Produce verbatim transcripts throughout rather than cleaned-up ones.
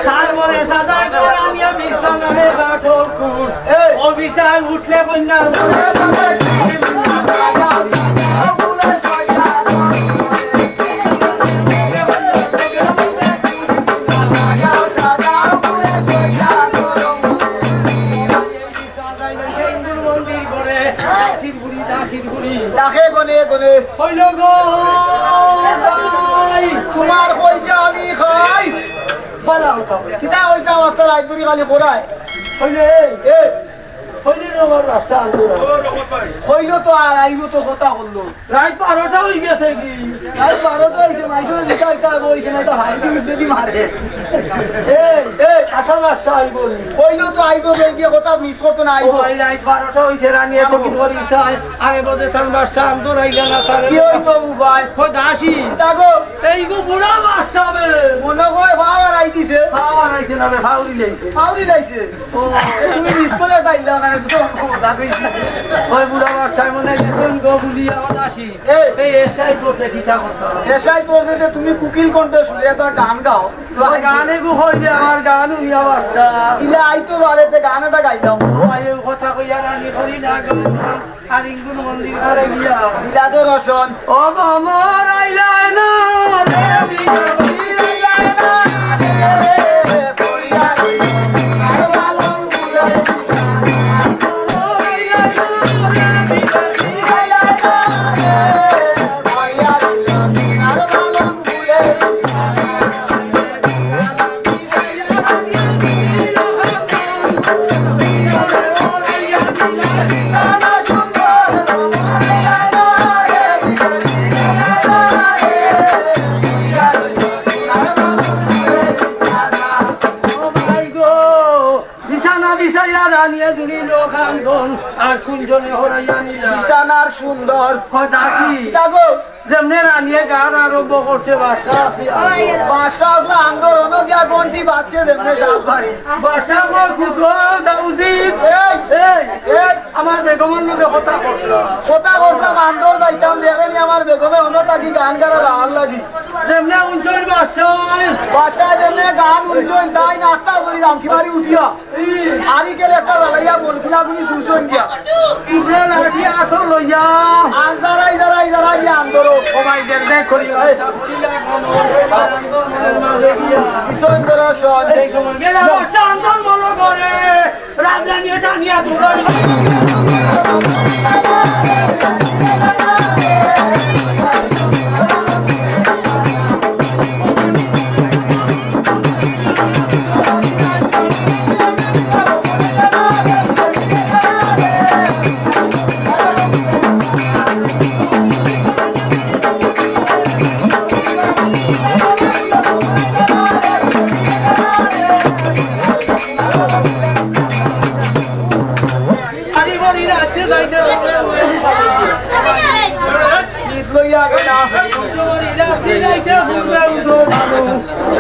তারপরে সাদা করে আনিয়া বিছানায় রাখো কুশ। এই। অভিশাপ উঠলে কন্যা। মন্দির করে। দাসির বুড়ি, দাসির বুড়ি। ডাকে গনে গনে। কইল গো, ভাই। তোমার কইতে আমি খাই। বালা কথা কই। কিতা কইতা মাস্টার আইদুরি খালি করায়। কইলে, এই, এই। কইলে রে আমার রাস্তা আনতো না। কইলো তো আর আইবো তো কথা করলো। রাইত বারোটা অইগেছে কি? রাইত বারোটা অইছে, মাইকো দিকে আইতা আইবো, অইছে না, এটা ভাই দিকে যদি মারে। এই, এই, আশা মাস্টার আইবো নি। কইলো তো আইবো, যাই গিয়া কথা মিস করতো না, আইবো। ও ভাই, রাইত বারোটা অইছে, রানী এত আইবো। কি করি চাই? আরে বোধে তার মাস্টার আনতো না, ইলা না তার। কি হইতো উপায়? ও দাসী। কিতা গো? এই গো বুড়া মাস্টার বে। মনে হয় পাওয়ার আই দিছে। পাওয়ার আইছে না রে, ফাউরি লাইছে। ফাউরি লাইছে। ও, এ, তুমি স্কুলে টাইম দাও না, তো কথা কইছি। ওই বুড়া মাস্টার মনে হয় গেছেন গো বুলিয়া আমার দাসী। এই। এই এসআই করতে কিতা করতে হবে? এসআই করতে যে তুমি কুকিল কণ্ঠে সুরে একটা গান গাও। তো ওই গানে গো হই যে আমার গান উনি আবার। ইলা আইতো পারে, তে গান এটা গাইলাম। ও, এই কথা কইয়া রানী করি না গো। আর ইঙ্গুর মন্দির করে গিয়া। মিলাদ রসন। ও গো মোর আইলায় না রে, মিলাদ আইলায় না রে, কইয়া রে, আর ভালো বুঝাই দিলা। মোর আইলায় না রে, মিলাদ আইলায় না রে, কইয়া রে, আর ভালো বুঝাই দিলা। বিছানা বিছাইয়া রানিয়ে জুড়িল কান্দন, আর কুঞ্জনে হরাইয়া নিলা। বিছানার সুন্দর। কথা কি? যাবো। যেমনে রানিয়ে গান আরম্ভ করছে, বাদশা আছে। বাদশা আসলে আন্দোলন গিয়া ঘন্টি বাজছে, যেমনে সাপ বাড়ি। বাদশা আমার পুত্র দাউজিত। এই, এই, এই। আমার বেগমর লগে কথা করছিলাম। কথা করছিলাম, আন্দোলন যাইতাম, দেখেনি আমার বেগমে অন্য তাকি গান গারা লাল লাগি। যেমনে উঞ্চইর বাদশা। বাদশা যেমনে গান উঞ্চইন, তাই নাস্তা করি রামকিবাড়ি উঠিয়া। আরি গেলে একটা লালাইয়া বল গুলা গুলি শুনছইন গিয়া। উপরে লাঠি আতো লইয়া। আনজারাই জারাই জারাই গিয়া আন্দরো। ও ভাই, দেখ দেখ করি। এই। ইসন দর্শন। এই সময় গেলে আবার শান্তন বলো করে। রাজধানী টানিয়া দৌড়াই।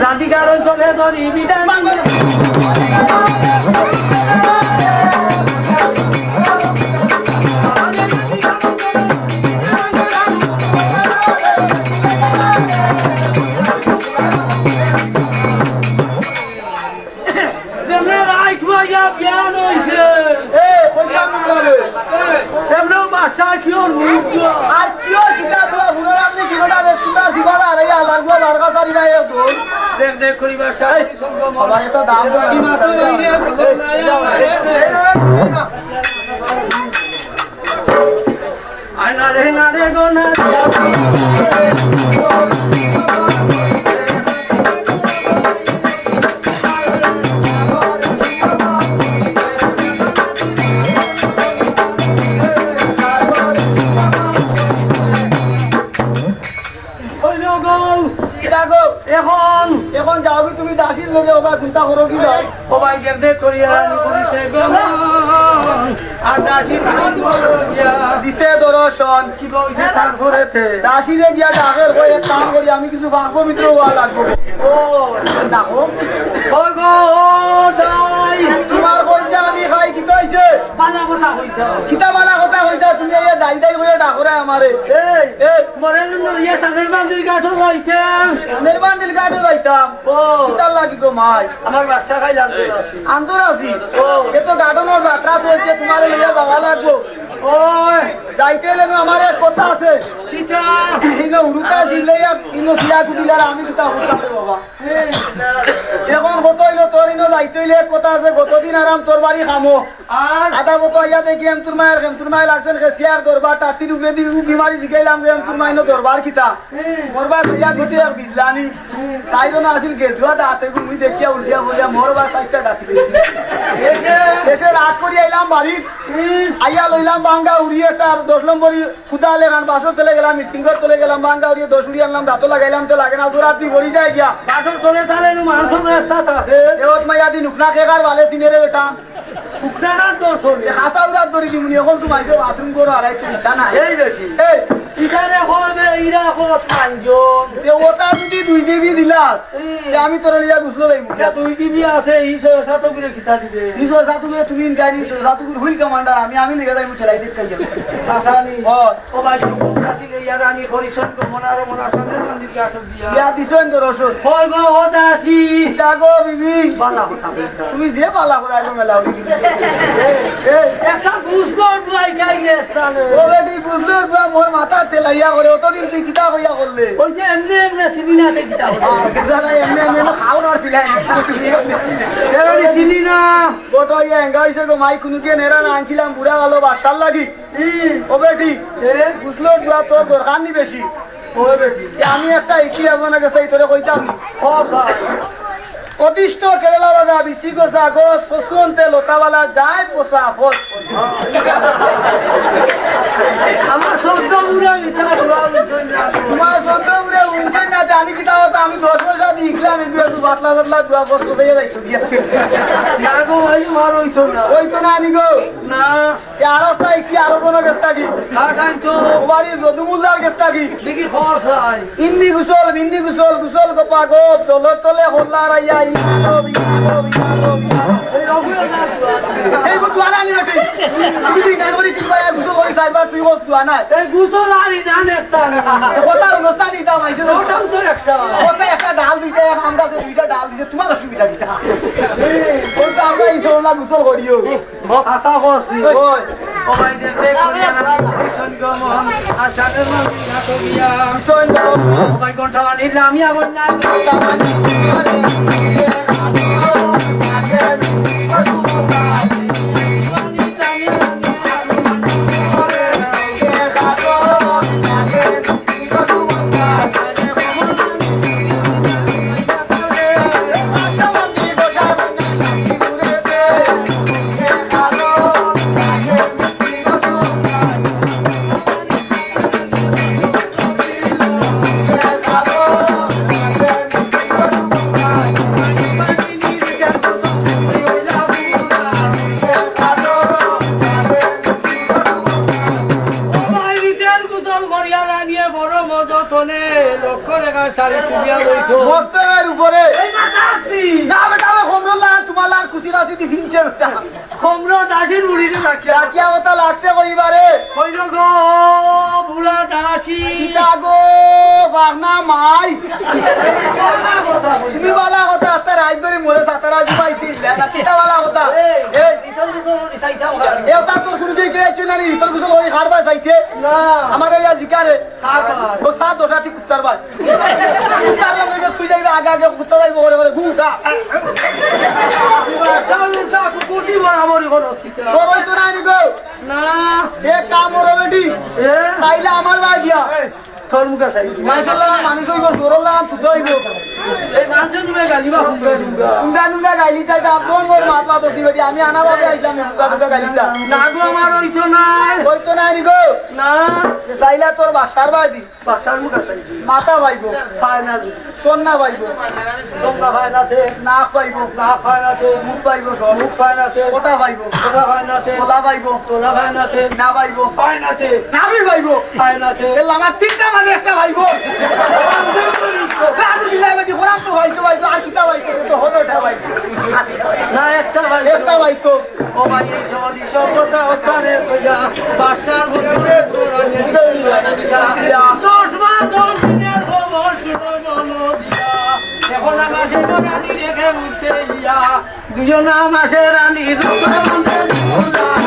রাধিকার চলে ধরি বিধান। যেমনে রাইত হইয়া বিয়ান হইছে। এ, কইলাম না রে। এমনে বাদশা কি ওর মুখ তো? আর কি ওর কিতা তোরা বুড়ো রাখলে কি ওটা বেশ সুন্দর দিবা না রে, আল্লাহর গুয়া বারগা সারি না এর দোষ। দেখ, দেখ, করি বাদশা, এই, সব আমার এত দাম কি মাত্র এই রে, ভগবান, এই, এই, এই, এই, এই, এই, এই, এই, এই, আয় না রে, না রে গো, না রে। ওই রে গো। কিতা গো? এখন, এখন যাও কি তুমি দাসীর লগে ওবা চিন্তা করো কি যাও? ও ভাই, যে দে করিয়া রানী করিছে গো। আর দাসী রানী করিয়া। দিছে দর্শন। কি কইছে তারপরে তে? দাসীরে গিয়া ডাকের কই এক কাম করি, আমি কিছু বাক্য মিত্র হওয়া লাগবো। ও, ডাকো। ও গো, দাই। তোমার কইছে আমি খাই, কিতা হইছে? বালা কথা কইছে। কিতা বালা কথা? ইটা তুমি আইয়া যাই যাই কইয়া ডাকরায় আমারে। এই, এই। মরে জন্য ইয়া সানের বান্দির ঘাটো যাইতাম। সানের বান্দির ঘাটো যাইতাম? ও। কিতার লাগি গো মাই? আমার বাচ্চা খাইলাম তো আছি। আন্দর আছি? ও। এ তো গার্ডেনর যাত্রা চলছে, তোমারে লইয়া যাওয়া লাগবো। ওই। যাইতে অইলে নু আমার এক কথা আছে। কিতা? ইনো উরুকা চিল্লাইয়া, ইনো চিরা কুটিলার আমি কিতা করতাম রে বাবা? এখন কথা অইলো, তোর ইনো যাইতে অইলে এক কথা আছে, গতদিন আরাম তোর বাড়ি খামো। আর? আধা বতো আইয়া দেখি এমতুর মায়ের, এমতুর মায়ের লাগছেন কে সিয়ার দরবার, টাটির উপরে দি উকি মারি জিগাইলাম যে এমতুর মাইনো দরবার কিতা? হুম। মোর বায় আইয়া দিছে এক বিল্লানি। হুম। তাই জন্য আসিল গেজুয়া দাঁতে গু মুই দেখিয়া উল্টিয়া বলিয়া মোর বায় চাইরটা দাঁতি গেছি। এসে? এসে রাগ করি আইলাম বাড়িত। হুম। আইয়া লইলাম বাঙ্গা উড়ি একটা দশ নম্বরই কুদালে খান বাসর তলে গেলাম, মিটিং ঘর তলে গেলাম, বাঙ্গা উড়িয়ে দশ উড়ি আনলাম, দাঁতও লাগাইলাম তো লাগে না, দৌড়াতি পড়ি যায় গিয়া। বাসর তলে তাহলে নু মাংস তো একটা থাকে। এ ওত মাইয়া দি নুকনা খেকার বালে সিনেরে বেটা। নুকনা না তো শোনে। এ হাসা উড়াত ধরি দিমুনি, এখন তো মাইসে বাথরুম করো আর আইছে ইচ্ছা না। এই বেশি। এই। ইখানে হবে, ইরা কত পাঁচজন। এ ওটা যদি দুই কেবি দিলাস, হুম। এ আমি তোর লিয়া গুছলো লইমু। এ দুই কেবি আছে, ই ছয় সাত করে কিতা দিবে? ই ছয় সাত করে তুমি ইনকাই নি, ছয় সাত করে হুইল কমান্ডার, আমি, আমি লিখে যাইমু, ঠেলাই দিতে যাইমু। হাসানি। ও। ও ভাই, শুভ আসিলে ইয়ার আমি করিছন গো, মনার মনার সামনে মন্দির কে আসল দিয়া। ইয়া দিছন তো রসদ। কই গো, ও দাসী। ইয়া গো, বিবি। বালা কথা বলতা। তুমি যে বালা করে আইছো মেলা উড়ি গেছে। এই, এই। একটা গুছলো দুয়াই খাই গেছে। ও বেটি, গুছলো দুয়া মোর মাথা তেলাইয়া করে, অতদিন তুই কিতা কইয়া করলে? ওই যে এমনে এমনে চিনি না, তে কিতা করলে? আহ, বুঝা নাই, এমনে এমনে না খাও না আর পিলাই। এরা চিনি না। গোটা ইয়া এঙ্গা হইছে গো, মাই কুনুকে নেরা না আনছিলাম, বুড়া ভালো বাসার লাগি। ই, ও বেটি, এ? গুছলো দুয়া তোর দরকার নি বেশি। ও বেটি। এ, আমি একটা ইকি এমন গেছে, এই তোরে কইতাম। ও ভাই। অতিষ্ঠ কেরালা বাগা, বিসি গোসা গো, শশুন্তে লতাবালা যায় পোষা ফল। আমার শব্দ উড়ে মিঠা দোয়া উঠে না। তোমার শব্দ উড়ে উঠে না, যে আমি কিতা হতো, আমি দশ পয়সা দিয়ে ইখলাম, একটু একটু বাতলা বাতলা দোয়া বস বসাইয়া যাইছো গিয়া। না গো ভাই, আমার হইতো না। হইতো না নি গো? না। এ আরো একটা আইছি, আরো কোনো গেছ থাকি? কার টাইম তো? ও বাড়ির যদু মুল্লার গেছ থাকি। দেখি খবর চাই। ইন্নি গোসল, মিন্নি গোসল, গোসল গোপা গোপ, জলর তলে হল্লা রাইয়া, ইয়া গোপ, ইয়া গোপ, ইয়া গোপ, ইয়া গোপ। এই রঘুয়ে না দোয়া। এই গো দোয়া না নিবে ঠিক। তুমি দিন একবারই কি ভাই গোসল করি চাইবা, তুই গোস দোয়া নাই। এই গোসল আর ইনা নেস্তা। কথা অনুষ্ঠান দিতাম আইছে না। ওটাও তো একটা। কথা একটা ডাল দিতে, আমরা তো দুইটা ডাল দিতে, তোমার অসুবিধা কিতা? ওই তো আমরা এই ধরনের গোসল করিও। হাছা কস নি? ওই। ও ভাই, দেখতে করিয়া না, ভীষণ গমন, আষাঢ়ের মন্দির ঘাট গিয়া। ভীষণ গমন। ও ভাই, ঘন্টা বানিয়ে আমি আবার না। ও ভাই, ইটার গোসল করিয়া না নিয়ে বড় মজা তনে লক্ষ টাকার শাড়ি তুলিয়া লইছো। মস্ত এর উপরে। এই মাথা আসছি। না বেটা, আমি কমরর লাগান, তোমার লাগান কুচি বাচি দি ফিনছে বেটা। কমরর দাসীর মুড়িতে রাখিয়া। রাখিয়া কথা লাগছে কইবারে। কইল গো, বুড়া দাসী। কিতা গো, বাগনা মাই। তুমি বালা কথা, আস্তা রাইত ধরি মোরে সাতারা ঘুমাইছিল। না, কিতা বালা কথা? এই, এই। ভিতর ভিতর ওই সাইডটা ওরা। এ, ওটা তোর কোনো দিকে গেছে না নি? তোর কিছু ওই হারবা চাইতে? না। আমার এই জিকারে। হারবা। ও সাত দশ রাতি কুত্তার ভাই। কুত্তার ভাই, তুই যাইবে আগে আগে, কুত্তা যাইবে ওরে ওরে, ঘুম উঠা। তাহলে তা কুকুরটি বরাবরই বড় হসপিটাল। তোর ওই তো নাই নি গো। না। এ কাম ওরে বেটি। এ? চাইলে আমার ভাই দিয়া। এই, তোর মুখে চাই। মাশাআল্লাহ, মানুষ হইব, সরল লাগান তুতো হইব। এই মানুষের মুখে গালি বা হুঙ্গা হুঙ্গা। হুঙ্গা হুঙ্গা গালি চাই, তা আপন ওর মাত মাত হতি বেটি। আমি আনা ভাবে আইলাম, হুঙ্গা হুঙ্গা গালি চা। না গো, আমার হইতো না। হইতো না নি গো। না। এ চাইলে তোর বাসার বাদি। বাসার মুখে চাই। মাথা পাইব। পায় না। সোনা পাইব। সোনা পায় না তে। নাক পাইব। নাক পায় না তে। মুখ পাইব সব। মুখ পায় না তে। ওটা পাইব। ওটা পায় না তে। তোলা পাইব। তোলা পায় না তে। না পাইব। পায় না তে। নাভি পাইব। পায় না তে। এ লামা তিনটা মানে একটা পাইব। রাজু বিলাই বেটি কোরআন তো পাইতো পাইতো, আর কিতা পাইতো? তো হলো এটা পাইতো। না, একটা পাইতো। একটা পাইতো। ও ভাই, এই সমাধি সভ্যতা অস্থানে কইয়া বাসার দুজনা মাসে রানী রেখে উঠছে ইয়া। দুজনা মাসে রানী রূপবতী।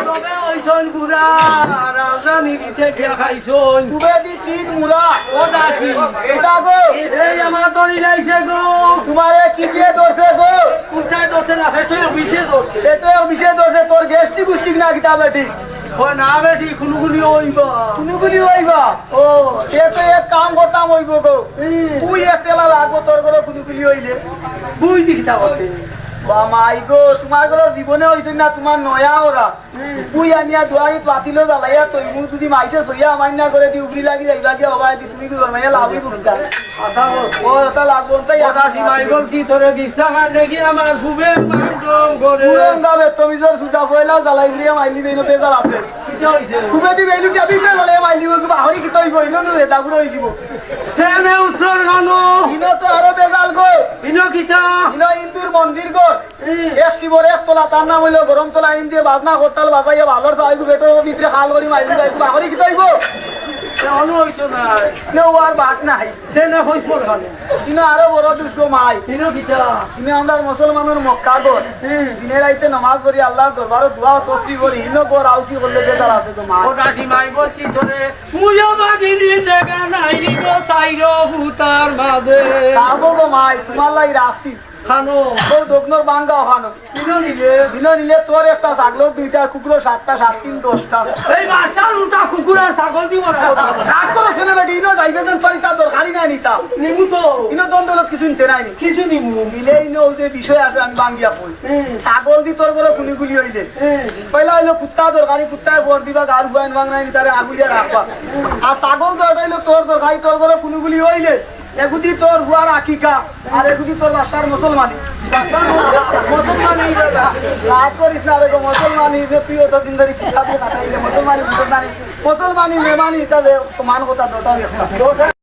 তবে ওই শোন বুড়া, রাজধানী দিতে গিয়া খাইছইন। তুবে দি তিন মুড়া। ও দাসী। এটা গো। এই আমার দড়ি লাইছে গো। তোমারে কি দিয়ে ধরছে গো? কোথায় ধরছে না, পেটে বিষে ধরছে। পেটে বিষে ধরছে, তোর গ্যাস্ট্রিক গুস্ট্রিক না কিতা বেটি? ও না বেটি, কুনুকুনি অইবা। কুনুকুনি অইবা? ও। এ তো এক কাম করতাম অইবো গো। হুম। তুই এক তেলা লাগবো তোর ঘরো কুনুকুনি অইলে। তুই দি কিতা করতে? বা মাই গো, তোমার ঘরো জীবনে অইছে না, তোমার নয়া ওরা। হুম। তুই আনিয়া দুয়ারি পাতিলো জ্বালাইয়া তুই মুখ যদি মাইসে সইয়া আমার না করে দি উবরি লাগি যাইবা গিয়া হবাই দি তুমি কি জন্মাইয়া লাভই বুঝতা। আচ্ছা গো। ও, ওটা লাগবো, ওটাই ও দাসী মাই বলছি, তোরে বিশ টাকা দেখি আমার খুবের মাই ডং করে। পুরন দাবে তুমি জোর সুজা পয়লা জ্বালাই দিয়ে মাইলি বেইনো বেজাল আছে। কিতা অইছে? খুবে দি বেইলু টেবিল তে জ্বালাই মাইলি বলবো, বাহরি কিতা অইবো, ইনো নু এটা পুরো অইযিবো। ট্রেনে উত্তর গানো। ইনো তো আরো বেজাল গো। ইনো কিতা? ইনো হিন্দুর মন্দির গো। হুম। এক শিবর এক তলা, তার নাম অইলো গরম তলা, ইন দিয়ে বাজনা করতাল বাজাইয়া ভালোর চাইগু বেটার ভিতরে খাল করি মাইলি যাইগু, বাহরি কিতা অইবো? এ, অনো অইতো না। নে, ও আর বাট নাই। সে না হইস মোর খালি। ইনো আরো বড় দুষ্ট মাই। ইনো কিতা? ইনো আমরার মুসলমানর মক্কা ঘর। হুম। দিনে রাইতে নামাজ পড়ি, আল্লাহর দরবারো দোয়া ও তসবি করি, ইনো ঘর আউসি করলে বেজাল আছে তো মাই। ও দাসী মাই বলছি তোরে, মুয়া বাগিনী জাগা নাই গো, চাইরো হুতার মাঝে। খাবো গো মাই, তোমার লাগি রাখছি। খানো। ও দোকনর বাঙ্গা খানো। ইনো নিলে? ইনো নিলে তোর একটা ছাগল, দুইটা কুকুর, সাতটা, সাত তিন, দশটা। এই মার্শাল উল্টা কুকুর আর ছাগল দিব না। রাগ করো শুনে বেটি, ইনো যাইবে যেন তোর ইতা দরকারি নাই নিতা। নিমু তো। ইনো ধন দৌলত কিছু নিতে নাই নি। কিছু নিমু। নিলে ইনো ওই যে বিষয় আছে আমি বাঙ্গিয়া কই। হুম। ছাগল দি তোর ঘরো কুনিগুলি অইলে। হুম। পয়লা অইলো কুত্তা দরকারি, কুত্তায় বর দিবা, গার হুয়াইন ভাঙ নাই নি, তারে আগুলিয়া রাখবা। আর ছাগল দরকার অইলো তোর দরকারি, তোর ঘরো কুনিগুলি অইলে। এগুদি তোর হুয়ার আকিকা, আর এগুদি তোর বাসার মুসলমানি। মুসলমানি বেটা। রাগ করিস না রে গো, মুসলমানি যে তুই অতদিন ধরি কিতাবে কাটাইলে, মুসলমানি, মুসলমানি, মুসলমানি, মেমানি, তাহলে সমান কথা দুটা একটা।